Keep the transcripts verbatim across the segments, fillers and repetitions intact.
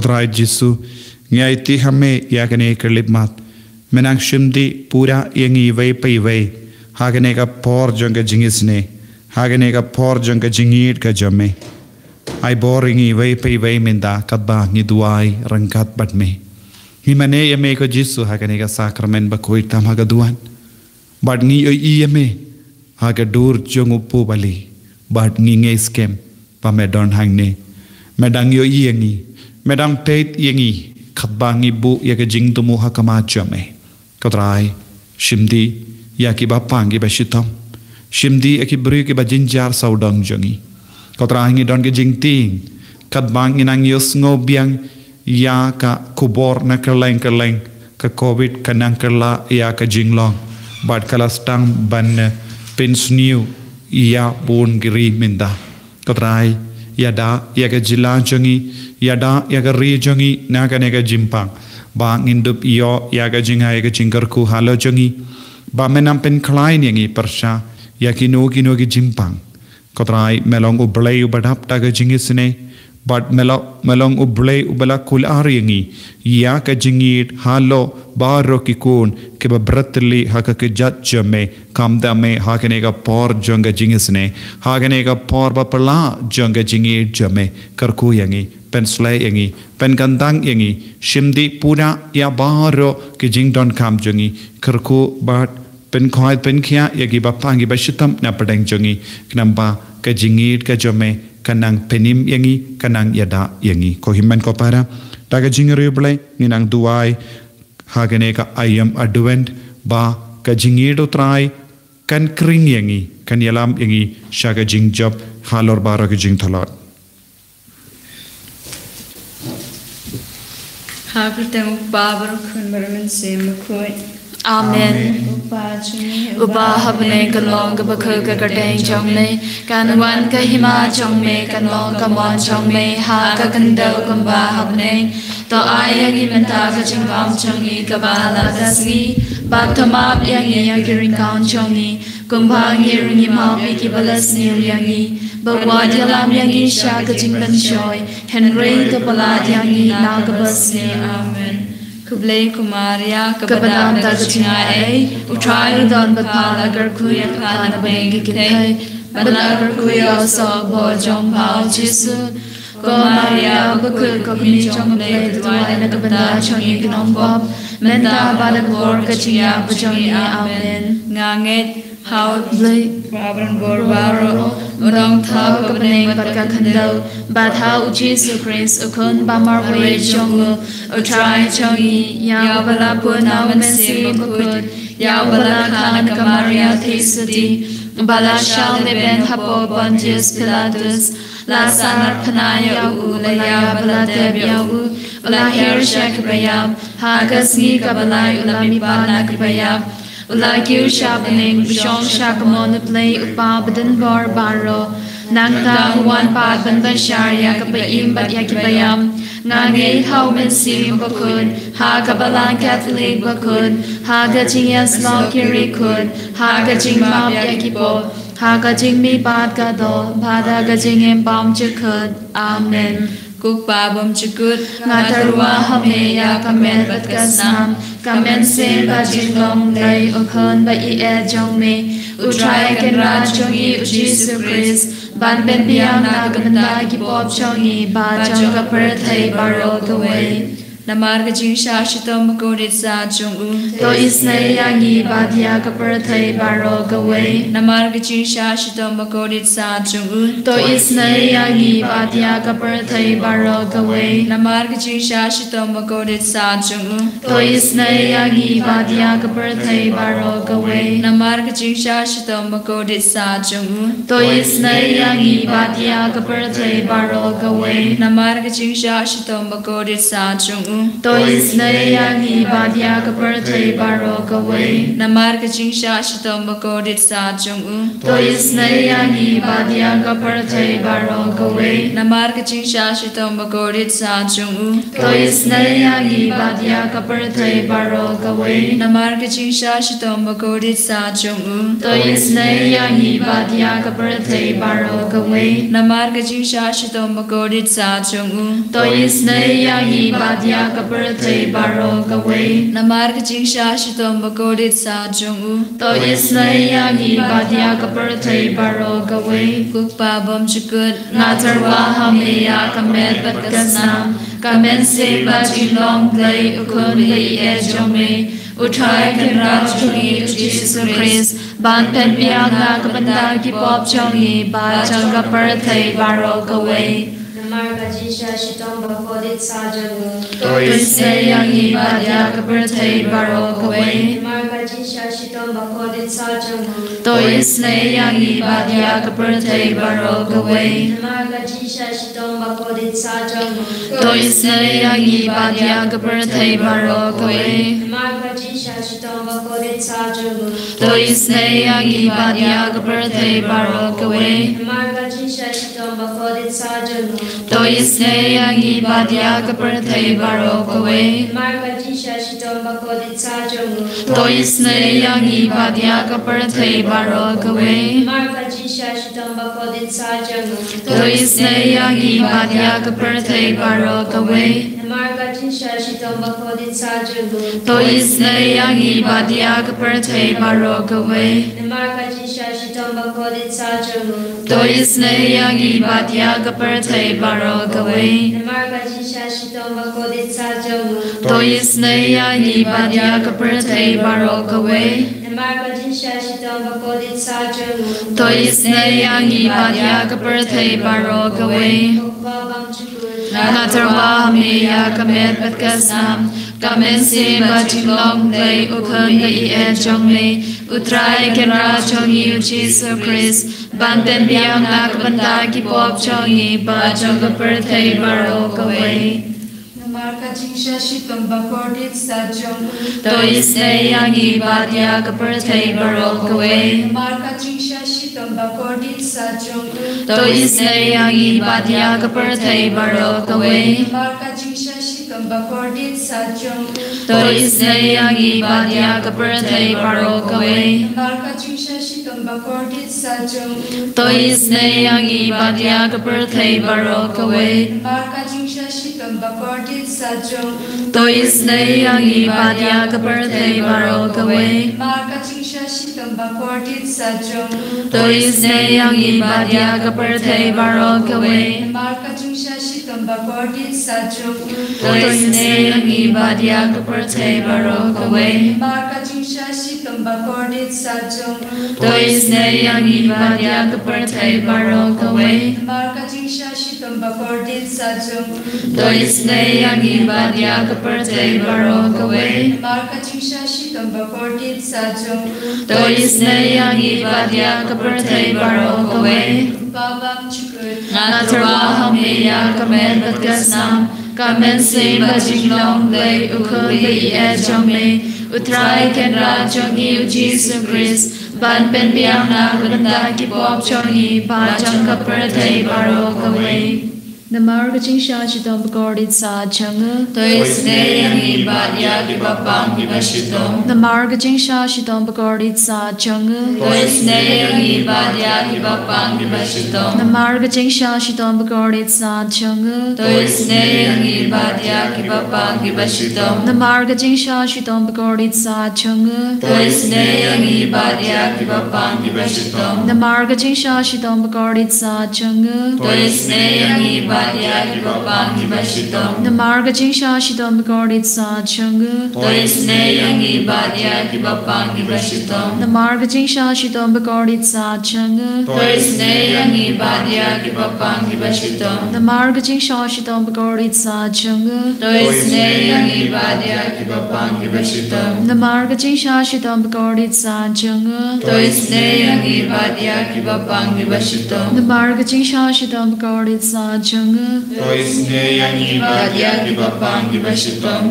Trai Jisu, ngi aiti ha me ïa kane ka lipmat. Me nang shim dih pura ïa ngi iwei pa iwei ha kane ka por jong ka jingisynei, ha kane ka por jong ka jingïeit ka jong me. Ai bor ïa ngi iwei pa iwei mynta katba ngi duwai ryngkat bad me. Ngi mane ïa me ko Jisu ha kane ka sakramen bakhuid tam ha ka duwan. Bad ngi ïohi ïa me ha ka dur jong u Pu Bali. Bad ngi ngeit skhem ba me don hangne. Me dang ïohi ïa ngi, me dang peit ïa ngi katba ngi buh ïa ka jingthmu ha khmat jong me. Ko Trai, shim dih ïa kiba pang kiba shitom. Shim dih ïa ki briew kiba jynjar sawdong jong ngi. Ko Trai, ngi don ka jingtieng katba ngi nang ïohsngew biang ïa ka khubor na kylleng kylleng, ka covid ka nang kylla ïa ka jinglong bad ka la sdang ban pynsniew ïa bun ki ri mynta. Ko Trai, ïada ïa ka jylla jong ngi, ïada ïa ka ri jong ngi na kane ka jingpang, ba ngin dup ïoh ïa ka jingai ka jingkyrkhu halor jong ngi, ba me nang pynkhlaiñ ïa ngi pyrshah ïa kino kino ki jingpang. Ko Trai, me long U Blei uba dap da ka jingisynei, bad me long, me long U Blei uba la kular ïa ngi ïa ka jingïeit halor baroh ki khun kiba bret tylli ha ka kjat jong me. Kham da me ha kane ka por jong ka jingisynei, ha kane ka por ba phylla jong ka jingïeit jong me, kyrkhu ïa ngi, pynshlei ïa ngi, pynkyntang ïa ngi, shim dih pura ïa baroh ki jingdonkam jong ngi, kyrkhu bad pynkhoi pynkhiah ïa kiba pang kiba shitom na pdeng jong ngi, khnang ba ka jingïeit ka jong me ka nang pynim ïa ngi, ka nang ïada ïa ngi. Ko hynmen ko para, da ka jingriewblei ngi nang duwai ha kane ka aïom Advent, ba ka jingïeit U Trai kan kring ïa ngi, kan ïalam ïa ngi sha ka jingjop halor baroh ka jingtlot. Ha ka kyrteng U Kpa bad U Khun bad U Mynsiem Bakhuid. Amen. Amen. U Kpa jong ngi uba ha bneng, kan long kaba khuid ka kyrteng jong me, kan wan ka hima jong me, kan long ka mon jong me ha ka khyndew kumba ha bneng. To ai ïa ngi mynta ka jingbam jong ngi kaba la ka sngi, bad to map ïa ngi ïa ki ryngkang jong ngi, kumba ngi ruh ngi map ïa kiba la sniew ïa ngi. Bad wat ïalam ïa ngi sha ka jingpynshoi, hynrei to pyllait ïa ngi na kaba sniew. Amen. Khublei ko Maria, kaba dap da ka jingaiei, U Trai u don bad pha, la kyrkhu ïa pha na pdeng ki kynthei, bad la kyrkhu ïa u soh bor jong pha U Jisu. Ko Maria bakhuid, ko kmie jong U Blei, to duwai na ka bynta jong ngi ki nongpop, mynta bad ha ka por ka jingïap jong ngi. Amen. Nga ngeit ha U Blei Kpa ban bor baroh, u nongthaw ka bneng bad ka khyndew, bad ha U Jisu Khrist, U Khun ba marwei jong u, U Trai jong ngi, ïa uba la pun na U Mynsiem Bakhuid, ïa uba la kha na ka Maria Theisotti, uba la shah lehbeiñ hapoh Pontius Pilatus, la sahnarphna ïa u, la ïap bad la tep ïa u, u la hiar sha kiba ïap, ha ka sngi kaba lai u la mihpat na kiba ïap, u la kiew sha bneng, u shong sha ka mon U Blei U Kpa badonbor baroh. Nangta un wan pat ban bishar ïa kiba im bad ïa kiba ïam. Nga ngeit ha U Mynsiem Bakhuid, ha ka Balang Katholik bakhuid, ha ka jingïasyllok ki riewkhuid, ha ka jingmap ïa ki pop, ha ka jingmihpat ka doh, bad ha ka jingim bymjukut. Amen. Ko Kpa bymjukut, nga tyrwa ha me ïa ka met bad ka snam, ka mynsiem bad jinglong Blei U Khun ba ïeit jong me, U Trai Kynrad jong ngi U Jisu Khrist, ban pynbiang na ka bynta ki pop jong ngi bad jong ka pyrthei baroh kawei. Namar ka jingshah shitom bakordit sah jong u, to isynei ïa ngi bad ïa ka pyrthei baroh kawei. Namar ka jingshah shitom bakordit sah jong u, to isynei ïa ngi bad ïa ka pyrthei baroh kawei. Namar ka jingshah shitom bakordit sah jong u, to isynei ïa ngi bad ïa ka pyrthei baroh kawei. Namar ka jingshah shitom bakordit sah jong u, to isynei ïa ngi bad ïa ka pyrthei baroh kawei. Namar ka jingshah shitom bakordit sah jong u, To isynei ïa ngi bad ïa ka pyrthei baroh kawei. Namar ka jingshah shitom bakordit sat jong u. To isynei ïa ngi bad ïa ka pyrthei baroh kawei. Namar ka jingshah shitom bakordit sat jong u. To isynei ïa ngi bad ïa ka pyrthei baroh kawei. Namar ka jingshah shitom bakordit sat jong u. To isynei ïa ngi bad ïa ka pyrthei baroh kawei. Namar ka jingshah shitom bakordit sat jong u. To isynei ïa ngi bad ïa ka pyrthei baroh kawei. Namar ka jingshah shitom bakordit sat jong u. To isynei ïa ngi bad ïa ka pyrthei baroh kawei. Ko Kpa bymjukut. Nga tyrwa ha me ïa ka met bad ka snam, ka mynsiem bad jinglong Blei u Khun ba ïeit jong me, u Trai Kynrad jong ngi u Jisu Khrist, ban pynbiang na ka bynta ki pop jong ngi bad jong ka pyrthei baroh kawei. Namar ka jingshah shitom bakordit sat jong u. To isynei ïa ngi bad ïa ka pyrthei baroh kawei. Namar ka jingshah shitom bakordit sat jong u. To isynei ïa ngi bad ïa ka pyrthei baroh kawei. Namar ka jingshah shitom bakordit sat jong u. To isynei ïa ngi bad ïa ka pyrthei baroh kawei. Namar ka jingshah shitom bakordit sat jong u. To isynei ïa ngi bad ïa ka pyrthei baroh kawei. Namar ka jingshah shitom bakordit sat jong u. To isynei ïa ngi bad ïa ka pyrthei baroh kawei. Namar ka jingshah shitom bakordit sat jong u. To isynei ïa ngi bad ïa ka pyrthei baroh kawei. Namar ka jingshah shitom bakordit sat jong u. To isynei ïa ngi bad ïa ka pyrthei baroh kawei. Namar ka jingshah shitom bakordit sat jong u. To isynei ïa ngi bad ïa ka pyrthei baroh kawei. Namar ka jingshah shitom bakordit sat jong u. To isynei ïa ngi bad ïa ka pyrthei baroh kawei. Namar ka jingshah shitom bakordit sat jong u. To isynei ïa ngi bad ïa ka pyrthei baroh kawei. Namar ka jingshah shitom bakordit sat jong u. To isynei ïa ngi bad ïa ka pyrthei baroh kawei. Ko Kpa bymjukut. Nga tyrwa ha me ïa ka met bad ka snam, ka mynsiem bad jinglong Blei u Khun ba ïeit jong me, u Trai Kynrad jong ngi u Jisu Khrist, ban pynbiang na ka bynta ki pop jong ngi bad jong ka pyrthei baroh kawei. Namar ka jingshah shitom bakordit sat jong u. To isynei ïa ngi bad ïa ka pyrthei baroh kawei. Namar ka jingshah shitom bakordit sat jong u. To isynei ïa ngi bad ïa ka pyrthei baroh kawei. Namar ka jingshah shitom bakordit sat jong u. To isynei ïa ngi bad ïa ka pyrthei baroh kawei. Namar ka jingshah shitom bakordit sat jong u. To isynei ïa ngi bad ïa ka pyrthei baroh kawei. Namar ka jingshah shitom bakordit sat jong u. To isynei ïa ngi bad ïa ka pyrthei baroh kawei. Namar ka jingshah shitom bakordit sat jong u. To isynei ïa ngi bad ïa ka pyrthei baroh kawei. Namar ka jingshah shitom bakordit sat jong u. To isynei ïa ngi bad ïa ka pyrthei baroh kawei. Namar ka jingshah shitom bakordit sat jong u. To isynei ïa ngi bad ïa ka pyrthei baroh kawei. Namar ka jingshah shitom bakordit sat jong u. To isynei ïa ngi bad ïa ka pyrthei baroh kawei. Namar ka jingshah shitom bakordit sat jong u. To isynei ïa ngi bad ïa ka pyrthei baroh kawei. Ko Kpa bymjukut. Nga tyrwa ha me ïa ka met bad ka snam, ka mynsiem bad jinglong Blei u Khun ba ïeit jong me, u Trai Kynrad jong ngi u Jisu Khrist, ban pynbiang na ka bynta ki pop jong ngi bad jong ka pyrthei baroh kawei. Namar ka jingshah shitom bakordit sat jong u. To isynei ïa ngi bad ïa kiba pang kiba shitom. Namar ka jingshah shitom bakordit sat jong u. To isynei ïa ngi bad ïa kiba pang kiba shitom. Namar ka jingshah shitom bakordit sat jong u. To isynei ïa ngi bad ïa kiba pang kiba shitom. Namar ka jingshah shitom bakordit sat jong u. To isynei ïa ngi bad ïa kiba pang kiba shitom. Namar ka jingshah shitom bakordit sat jong u. To isynei ïa ngi bad ïa kiba pang kiba shitom. Namar ka jingshah shitom bakordit sat jong u. To isynei ïa ngi bad ïa kiba pang kiba shitom. Namar ka jingshah shitom bakordit sat jong u. To isynei ïa ngi bad ïa kiba pang kiba shitom. Namar ka jingshah shitom bakordit sat jong u. To isynei ïa ngi bad ïa kiba pang kiba shitom. Namar ka jingshah shitom bakordit sat jong u. To isynei ïa ngi bad ïa kiba pang kiba shitom. Namar ka jingshah shitom bakordit sat jong To isynei ïa ngi bad ïa kiba pang kiba shitom.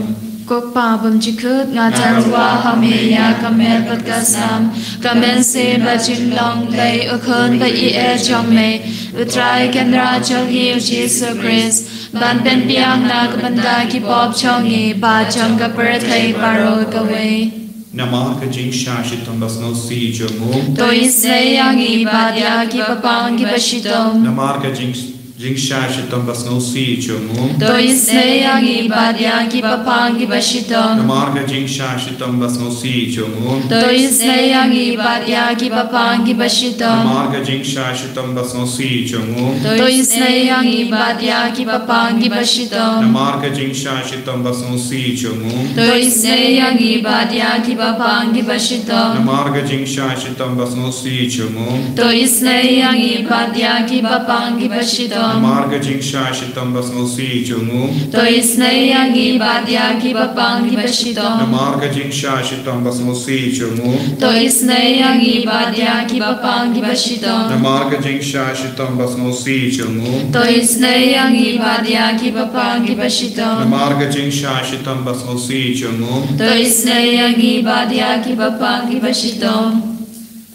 Ko Kpa bymjukut, nga tang wah ha me ïa ka met bad ka snam, ka mynsiem bad jinglong Blei u Khun ba ïeit jong me, U Trai Kynrad jong ngi U Jisu Khrist, ban pynbiang na ka bynta ki pop jong ngi bad jong ka pyrthei baroh kawei. Namar ka jingshah shitom ba sngewsih jong u. To isynei ïa ngi bad ïa kiba pang kiba shitom. Namar ka jing jingshah shitom ba sngewsih jong u. To isynei ïa ngi bad ïa kiba pang kiba shitom. Namar ka jingshah shitom ba sngewsih jong u. To isynei ïa ngi bad ïa kiba pang kiba shitom. Namar ka jingshah shitom ba sngewsih jong u. To isynei ïa ngi bad ïa kiba pang kiba shitom. Namar ka jingshah shitom ba sngewsih jong u. To isynei ïa ngi bad ïa kiba pang kiba shitom. Namar ka jingshah shitom ba sngewsih jong u. To isynei ïa ngi bad ïa kiba pang kiba shitom. Namar ka jingshah shitom ba sngewsih jong u. To isynei ïa ngi bad ïa kiba pang kiba shitom. Namar ka jingshah shitom ba sngewsih jong u. To isynei ïa ngi bad ïa kiba pang kiba shitom. Namar ka jingshah shitom ba sngewsih jong u. To isynei ïa ngi bad ïa kiba pang kiba shitom. Namar ka jingshah shitom ba sngewsih jong u. To isynei ïa ngi bad ïa kiba pang kiba shitom.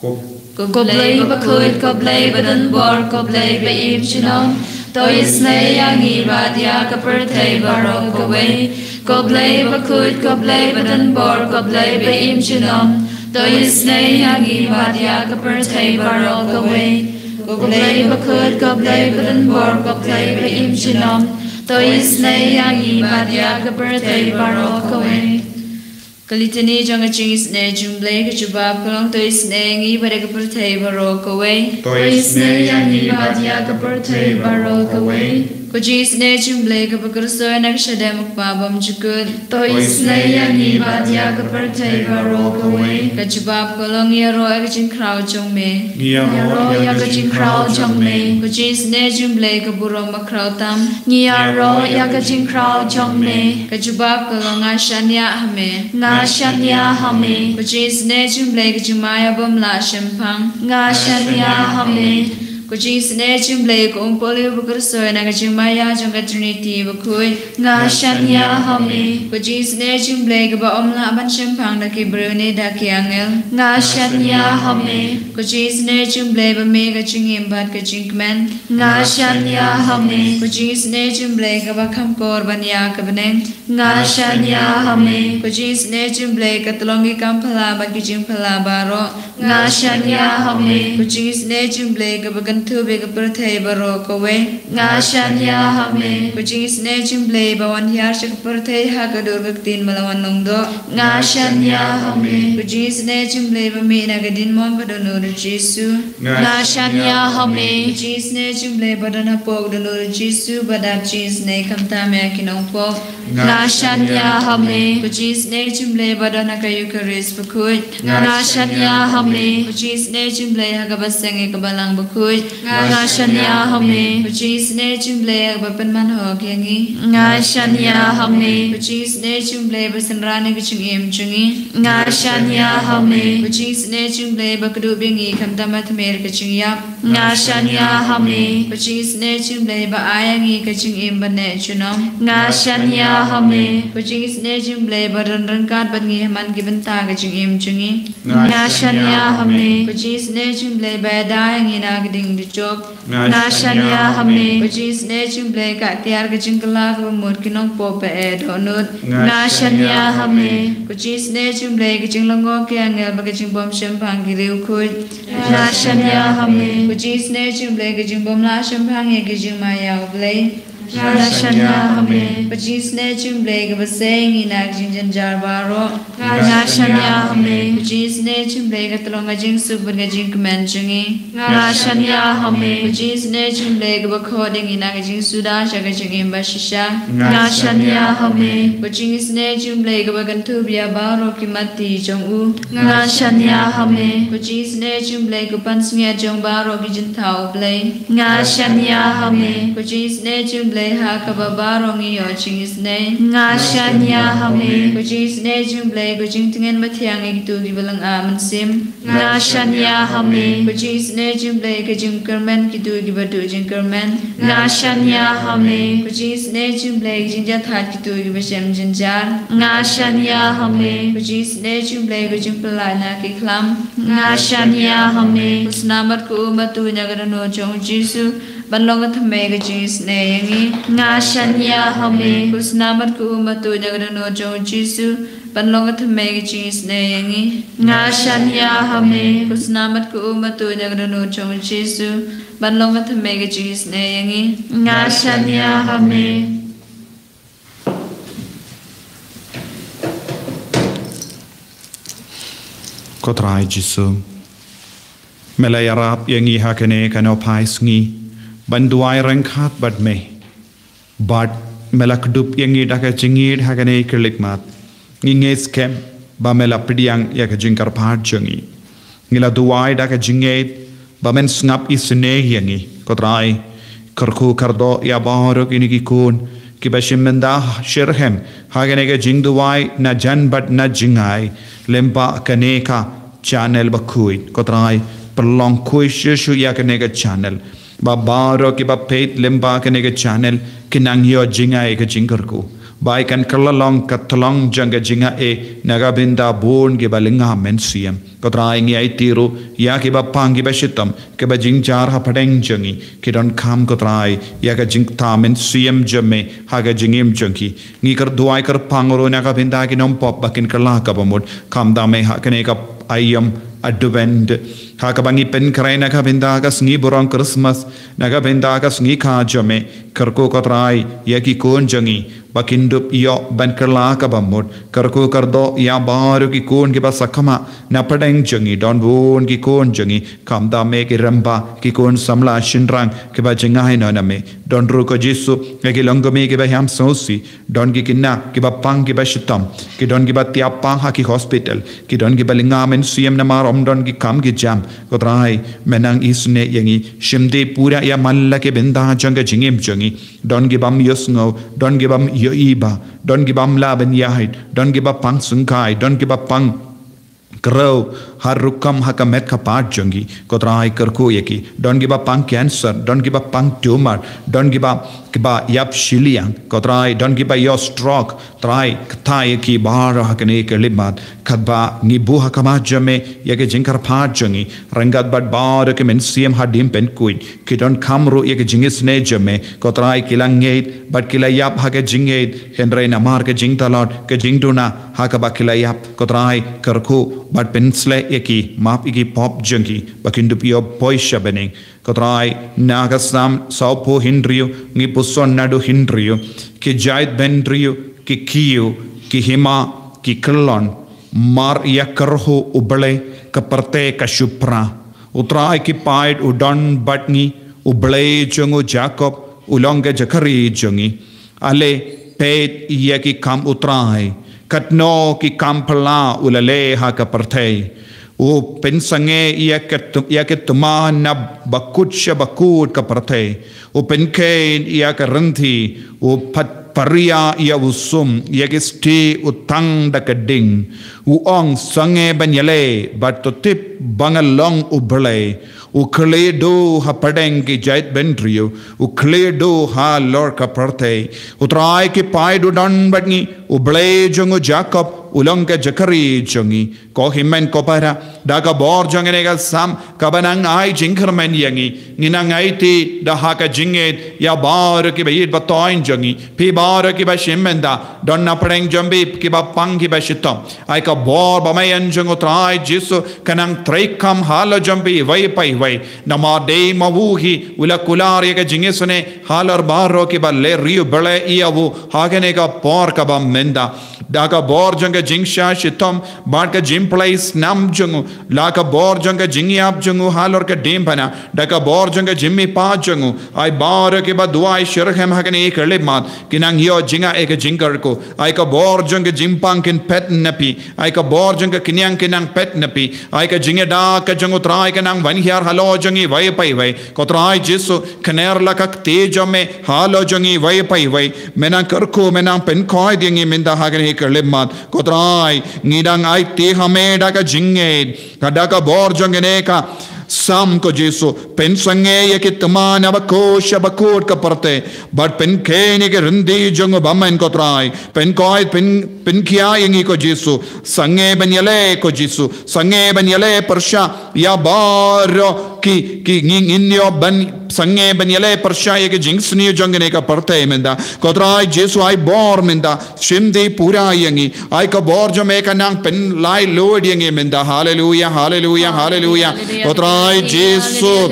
Ko Ko Blei bakhuid, ko Blei badonbor, ko Blei ba im junom. To isynei ïa ngi bad ïa ka pyrthei baroh kawei. Ko Blei bakhuid, ko Blei badonbor, ko Blei ba im junom. To isynei ïa ngi bad ïa ka pyrthei baroh kawei. Ko Blei bakhuid, ko Blei badonbor, ko Blei ba im junom. To isynei ïa ngi bad ïa ka pyrthei baroh kawei. Ka Litany jong ka jingisynei jong U Blei. Ka jubab ka long: To isynei ïa ngi bad ïa ka pyrthei baroh kawei. To isynei ïa ngi bad ïa ka pyrthei baroh kawei. Ka jingisynei jong U Blei kaba kyrshoi na ka shadem U Kpa bymjukut. To isynei ïa ngi bad ïa ka pyrthei baroh kawei. Ka jubab ka long: Ïaroh ïa ka jingkhraw jong me. Ngi ïaroh ïa ka jingkhraw jong me. Ka jingisynei jong U Blei ka burom bakhraw tam. Ngi ïaroh ïa ka jingkhraw jong me. Ka jubab ka long: Nga shaniah ha me. Nga shaniah ha me. Ka jingisynei jong U Blei ka jingmaïa bym lah shemphang. Nga shaniah ha me. Ka jingisynei jong U Blei ka um Paul uba kyrshoi na ka jingmaïa jong ka Trinity bakhuid. Nga shaniah ha me. Ka jingisynei jong U Blei kaba ym lah ban shemphang da ki briew ne da ki angel. Nga shaniah ha me. Ka jingisynei jong U Blei ba mih ka jingim bad ka jingkmen. Nga shaniah ha me. Ka jingisynei jong U Blei kaba kham kor ban ïa ka bneng. Nga shaniah ha me. Ka jingisynei jong U Blei ka tyllong ki kam phylla bad ki jingphylla baroh. Nga shaniah ha me. Ka jingisynei jong U Blei kaba kynthup ïa ka pyrthei baroh kawei. Nga shaniah ha me. Ka jingisynei jong U Blei ba wan hiar sha ka pyrthei ha ka dur ka ktien ba la wan long doh. Nga shaniah ha me. Ka jingisynei jong U Blei ba mih na ka diengmong ka dohnud U Jisu. Nga shaniah ha me. Ka jingisynei jong U Blei ba don hapoh ka dohnud U Jisu ba dap jingisynei khamtam ïa ki nongpop. Nga shaniah ha me. Ka jingisynei jong U Blei ba don ha ka Eucharist bakhuid. Nga shaniah ha me. Ka jingisynei jong U Blei ha kaba seng ïa ka balang bakhuid. Nga shaniah ha me. Ka jingisynei jong U Blei ha kaba pynman hok ïa ngi. Nga shaniah ha me. Ka jingisynei jong U Blei ba synran ïa ka jingim jong ngi. Nga shaniah ha me. Ka jingisynei jong U Blei ba kdup ïa ngi khamtam ha tmier ka jingïap. Nga shaniah ha me. Ka jingisynei jong U Blei ba ai ïa ngi ka jingim ba neh junom. Nga shaniah ha me. Ka jingisynei jong U Blei ba don ryngkat bad ngi ha man ki bynta ka jingim jong ngi. Nga shaniah ha me. Ka jingisynei jong U Blei ba ïada ïa ngi na ka ding dujok. Nga shaniah ha me. Ka jingisynei jong U Blei ka tiar ka jingkylla kaba mut ki nongpop ba eh dohnud. Nga shaniah ha me. Ka jingisynei jong U Blei ka jinglyngngoh ki angel bad ka jingbym shemphang ki riewkhuid. Nga shaniah ha me. Ka jingisynei jong U Blei ka jingbym lah shemphang ïa ka jingmaïa U Blei. Nga shaniah ha me. Ka jingisynei jong U Blei kaba sei ïa ngi na ka jingjynjar baroh. Nga shaniah ha me. Ka jingisynei jong U Blei ka tyllong ka jingsuk bad ka jingkmen jong ngi. Nga shaniah ha me. Ka jingisynei jong U Blei kaba khot ïa ngi na ka jingsuda sha ka jingim bashisha. Nga shaniah ha me. Ka jingisynei jong U Blei kaba kynthup ïa baroh ki matti jong u. Nga shaniah ha me. Ka jingisynei jong U Blei ka pansngiat jong baroh ki jingthaw U Blei. Nga shaniah ha me. Ka jingisynei jong U Blei ha kaba baroh ngi ïoh jingisynei. Nga shaniah ha me. Ko jingisynei jong u Blei, ko jingtngen bathiang ïa kito kiba lynga mynsiem. Nga shaniah ha me. Ko jingisynei jong u Blei, ka jingkyrmen kito kiba duh jingkyrmen. Nga shaniah ha me. Ko jingisynei jong u Blei, ka jingjahthait kito kiba shem jynjar. Nga shaniah ha me. Ko jingisynei jong u Blei, ko jingpyllait na ki khlam. Nga shaniah ha me. Ko sna mat ko um bad tuid na ka dohnud jong u Jisu ban long ka thymmei ka jingisynei ïa ngi. Nga shaniah ha me. Ko sna mat ko um bad tuid na ka dohnud jong u Jisu ban long ka thymmei ka jingisynei ïa ngi. Nga shaniah ha me. Ko sna mat ko um bad tuid na ka dohnud jong u Jisu ban long ka thymmei ka jingisynei ïa ngi. Nga shaniah ha me. Ko Trai Jisu, me la ïarap ïa ngi ha kane ka nongphai sngi ban duwai ryngkat bad me. Bad me la kdup ïa ngi da ka jingïeid ha kane ka khyllipmat. Ngi ngeit skhem ba me la pdiang ïa ka jingkyrpad jong ngi. Ngi la duwai da ka jingngeit ba men sngap isynei ïa ngi, ko Trai. Kyrkhu kyrdoh ïa baroh kine ki khun kiba shim bynta shitrhem ha kane ka jingduwai na jan bad na jingai lyngba kane ka channel bakhuid, ko Trai. Pynlong khuid shuh shuh ïa kane ka channel, ba baroh kiba peit lyngba kane ka channel kin nang ïoh jngai ka jingkyrkhu, ba kan kylla long ka tyllong jong ka jingaiei na ka bynta bun kiba lynga mynsiem. Ko Trai, ngi aiti ruh ïa kiba pang kiba shitom, kiba jynjar hapdeng jong ngi, ki donkam, ko Trai, ïa ka jingktah mynsiem jong me ha ka jingim jong ki. Ngi kyrduwai kyrpang ruh na ka bynta ki nongpop ba kin kylla kaba mut, khamtam eh ha kane ka aïom Advent, ha kaba ngi pynkhreh na ka bynta ka sngi burom Christmas, na ka bynta ka sngi kha jong me. Kyrkhu, ko Trai, ïa ki khun jong ngi ba kin dup ïoh ban kylla kaba mut. Kyrkhu kyrdoh ïa baroh ki khun kiba sakma na pdeng jong ngi, don bun ki khun jong ngi, khamtam eh ki rangbah, ki khun samla shynrang kiba jngai noh na me. Don ruh, ko Jisu, ïa ki longkmie kiba ïam sngewsih, don ki khynnah kiba pang kiba shitom, ki don kiba tiap pang ha ki hospital, ki don kiba lynga mynsiem namar ym don ki kam ki jam. Ko Trai, men nang isynei ïa ngi, shim dei pura ïa man la ki bynta jong ka jingim jong ngi. Don kibym ïohsngew, don kibym ïohi bha, don kibym lah ban ïaid, don kiba pang syngkai, don kiba pang kyrkhu, har rukom ha ka met ka phad jong ki. Ko Trai, kyrkhu ïa ki. Don kiba pang cancer, don kiba pang tumor, don kiba, kiba ïap shiliang, ko Trai, don kiba ïoh stroke. Trai, kata ïa ki baroh ha kane ka khyllipmat, katba ngi buh ha khmat jong me ïa ka jingkyrpad jong ngi, ryngkat bad baroh ki mynsiem hadien pynkhuid, ki donkam ruh ïa ka jingisynei jong me, ko Trai, ki la ngeit bad ki la ïap ha ka jingngeit, hynrei namar ka jingtlot, ka jingduna ha kaba ki la ïap, ko Trai, kyrkhu bad pynshlei ïa ki, map ïa ki pop jong ki, ba kin dup ïoh poi sha bneng. Ko Trai, na ka Salm sawphew hynriew ngi puson naduh hynriew, ki jaitbynriew ki kiew, ki hima, ki kyllon, mar ïa kyrkhu U Blei ka pyrthei ka shu pra. U Trai ki paid u don bad ngi, U Blei jong u Jakob u long ka jaka ri jong ngi. Ale, peit ïa ki kam U Trai, katno ki kam phylla u la leh ha ka pyrthei. U pynsangeh ïa ka tu-, ïa ka tymmen na bakut sha bakut ka pyrthei. U pynkheiñ ïa ka rynti, u pat paria ïa u sum, ïa ki sti u tang da ka ding. U ong, sangeh ban ïaleh, bad to tip ba nga long U Blei. U khlieh duh hapdeng ki jaitbynriew, u khlieh duh halor ka pyrthei. U Trai ki paid u don bad ngi, U Blei jong u Jakob u long ka jaka ri jong ngi. Ko hynmen ko para, da ka bor jong kane ka Salm kaba nang ai jingkyrmen ïa ngi, ngi nang aiti da ha ka jingngeit ïa baroh kiba ïeit ba thoiñ jong ngi, phi baroh kiba shim bynta, don na pdeng jong phi kiba pang kiba shitom. Ai ka bor bymman jong u Trai Jisu ka nang treikam halor jong phi iwei pa iwei. Namar dei ma u hi u la kular ïa ka jingisynei halor baroh kiba leh ri U Blei ïa u ha kane ka por kaba mynta. Da ka bor jong ka jingsha shitom bad ka jingplie snam jong u, la ka bor jong ka jingïap jong u halor ka diengphna, da ka bor jong ka jingmihpat jong u, ai baroh kiba duwai shitrhem ha kane ka khyllipmat, kin nang ïoh jingeh ïa ka jingkyrkhu. Ai ka bor jong ka jingpang kin peit na phi. Ai ka bor jong ka khñiang kin nang peit na phi. Ai ka jingïada ka jong u Trai kan nang wan hiar halor jong iwei pa iwei. Ko Trai Jisu, khner la ka kti jong me halor jong iwei pa iwei. Me nang kyrkhu, me nang pynkhuid ïa ngi mynta ha kane ka khyllipmat. Ko Trai, ngi dang aiti ha me da ka jingngeit, ka da ka bor jong kane ka Salm, ko Jisu. Pynsangeh ïa ki thma na bakhuid sha bakut ka pyrthei, bad pynkheiñ ïa ki ryndi jong u bymman, ko Trai. Pynkhuid, pyn, pynkhia ïa ngi, ko Jisu. Sangeh ban ïaleh, ko Jisu. Sangeh ban ïaleh pyrshah ïa baroh ki, ki ngin ïoh ban sangeh ban ïaleh pyrshah ïa ki jingsniew jong kane ka pyrthei mynta. Ko Trai Jisu, ai bor mynta. Shim dei pura ïa ngi. Ai ka bor jong me kan nang pynlait lut ïa ngi mynta. Haleluia, haleluia, haleluia. Ko Trai Jisu,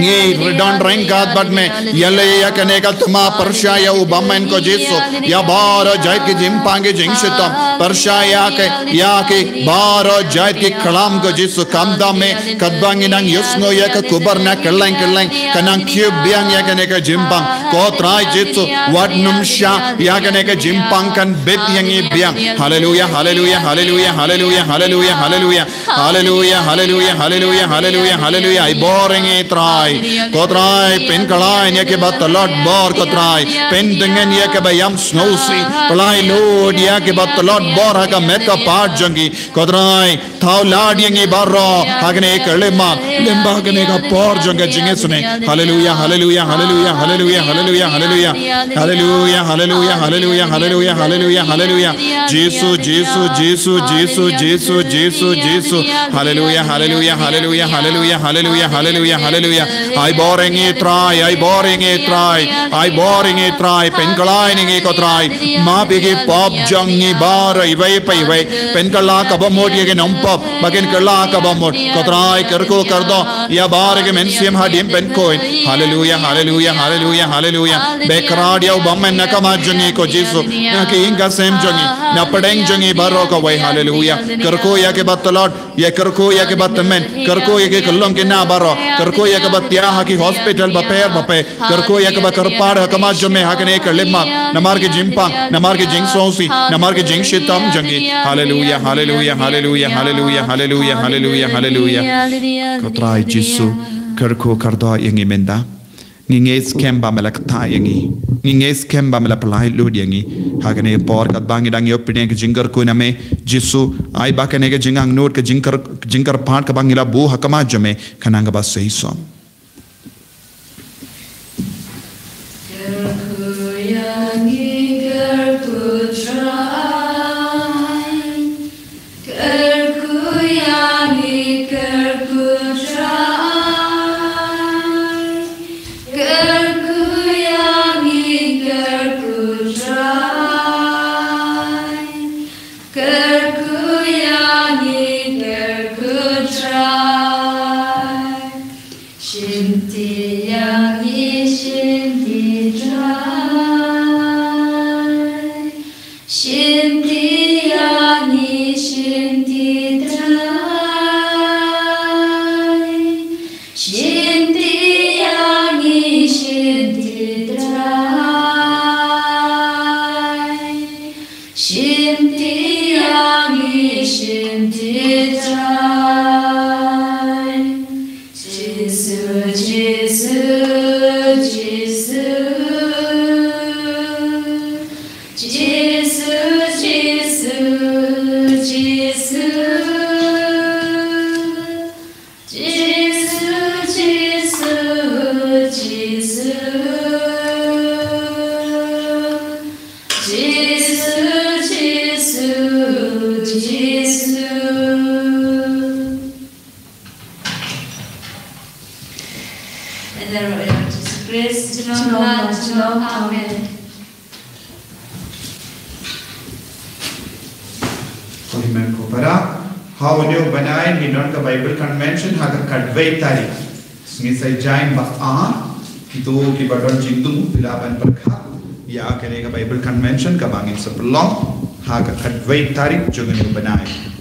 ngi don ryngkat bad me. Ïaleh ïa kane ka thma pyrshah ïa u bymman, ko Jisu. Ïa baroh jait ki jingpang ki jingshitom. Pyrshah ïa ki, ïa ki baroh jait ki khlam, ko Jisu. Khamtam me, katba ngi nang ïohsngew ïa ka khubor na kylleng kylleng, kan nang kiew biang ïa kane ka jingpang. Ko Trai Jisu, wat nym shah ïa kane ka jingpang kan bit ïa ngi biang. Haleluia, haleluia, haleluia, haleluia, haleluia, haleluia. Haleluia, haleluia, haleluia, haleluia, haleluia. Ai bor ïa ngi Trai. Ko Trai, pynkhlaiñ ïa kiba tlot bor, ko Trai. Pyntngen ïa kiba ïam sngewsih. Pynlait lut ïa kiba tlot bor ha ka met ka phad jong ki. Ko Trai, thaw lad ïa ngi baroh ha kane ka khyllipmat, lyngba kane ka por jong ka jingisynei. Haleluia, haleluia, haleluia, haleluia, haleluia, haleluia. Haleluia, haleluia, haleluia, haleluia, haleluia, haleluia. Jisu, Jisu, Jisu, Jisu, Jisu, Jisu, Jisu. Haleluia, haleluia, haleluia, haleluia, haleluia, haleluia, haleluia. Ai bor ïa ngi Trai, ai bor ïa ngi Trai, ai bor ïa ngi Trai, pynkhlaiñ ïa ngi ko Trai. Map ïa ki pop jong ngi baroh iwei pa iwei. Pynkylla kaba mut ïa ki nongpop ba kin kylla kaba mut. Ko Trai kyrkhu kyrdoh ïa baroh ki mynsiem hadien pynkheiñ. Haleluia, haleluia, haleluia, haleluia. Beh khrat ïa u bymman na ka khmat jong ngi ko Jisu. Na ki ïing ki sem jong ngi, na pdeng jong ngi baroh kawei. Haleluia. Kyrkhu ïa kiba tlot. Ïa kyrkhu ïa kiba tymmen, kyrkhu ïa ki khyllung khynnah baroh, kyrkhu ïa kiba thiah ha ki hospital bapher bapher, kyrkhu ïa kiba kyrpad ha khmat jong me ha kane ka khyllipmat, namar ki jingpang, namar ki jingsngewsih, namar ki jingshitom jong ki. Haleluia, haleluia, haleluia, haleluia, haleluia, haleluia, haleluia. Ko Trai Jisu, kyrkhu kyrdoh ïa ngi mynta. Ngi ngeit skhem ba me la ktah ïa ngi. Ngi ngeit skhem ba me la pynlait lut ïa ngi. Ha kane por katba ngi dang ïoh pdiang ka jingkyrkhu na me, Jisu, ai ba kane ka jingangnud, ka jingkyr, jingkyrpad kaba ngi la buh ha khmat jong me, kan nang kaba seisoh. Kyrkhu ïa ngi, kyrkhu Trai. Kyrkhu ïa ngi, kyrkhu Trai. Kyrkhu ïa ngi, kyrkhu Trai. Kyrkhu ïa ngi, kyrkhu Trai. Shimti ïa ngi, shimti Trai. Shimti ïa ngi, shimti Trai. Shimti ïa ngi, shimti Trai. Shimti ïa ngi, shimti Trai. Jisu, Jisu, Jisu. Jisu, Jisu, Jisu. Jisu, Jisu, Jisu. Jisu, Jisu, Jisu. Yn da ruh ïa u Jisu Khrist, junom la junom. Amen. Ko hynmen ko para, ha une u bnai ngin don ka Bible Convention ha ka khatwei tarik. Sngi Saitjaiñ ba ar, kito kiba don jingthmu phi lah ban pyrkhat ïa kane ka Bible Convention kaba ngin sa pynlong. ha ka khatwei tarik jong une u bnai.